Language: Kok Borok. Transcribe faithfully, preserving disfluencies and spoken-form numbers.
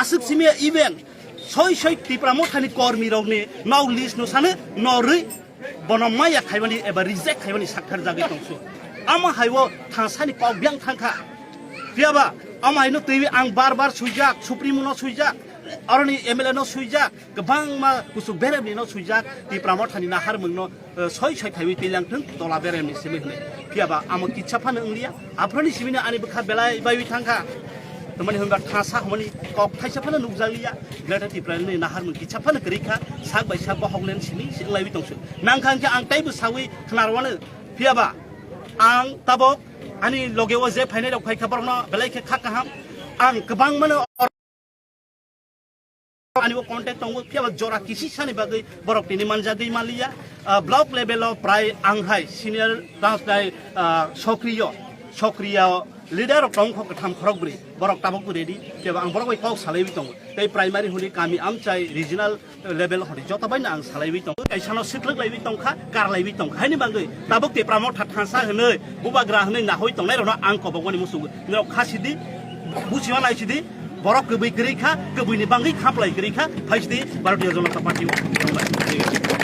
Sip simi even soi soi Tipra Mothani kormi rokni no list no sane no rwi bono maya khaibani eba reject khaibani sakthar jagwi tongsu. Ama haiwo thangsani kok biang thangkha. Phiyaba ama haino twi ang bar bar suijak, Supremo no suijak, aroni M L A no suijak, kwbangma kusuk beremni no suijak, Tipra Mothani naharmung no eh, soi soi khaiwi twilang thung tola beremni simi hwnwi. Phiyaba amo kitsa phano wngliya. Aphuruni simino ani bwkha belai baiwi thangkha. Tamani hwnba thasa hwnmani kok thaisa phano nukjakliya. Greater Tipralandni naharmung kitsa phano kwrwi kha. Sak bai sak bohok len simi si wnglaiwi tongsu. Nangkha hwnkhe ang taibo sawi khwnarwano. Phiyaba ang tabok ani logeo je phainai rok phaikha borokno belai khe kha kaham. Ang kwbangmano Ani bo contact tongo, phiya ba jora kisi sani bagwi borok tini manjagwi manliya. Ah, block level o prai ang hai senior transnai, ah, sokriyo, sokriyo leader rok tong kho kwtham khorok bwrwi, borok tabok bo ready, phiya ba ang borok bai kok salaiwi tongo. Tei primary hwnwi kami amchai regional level hwnwi joto bai no ang salaiwi tongo. Kaisa no swklwk laiwi tongkha, kar laiwi tongkha. Haini bagwi tabok Tipra Motha thansa hwnwi, bubagra hwnwi nahoi tongnai rokno ang kobokmani muchungo. Norok kha sidi, busiyo nai sidi, borok kwbwi kwrwi kha, kwbwini bangwi khaplai kwrwi kha, phai sidi Bharatiya Janata Party o.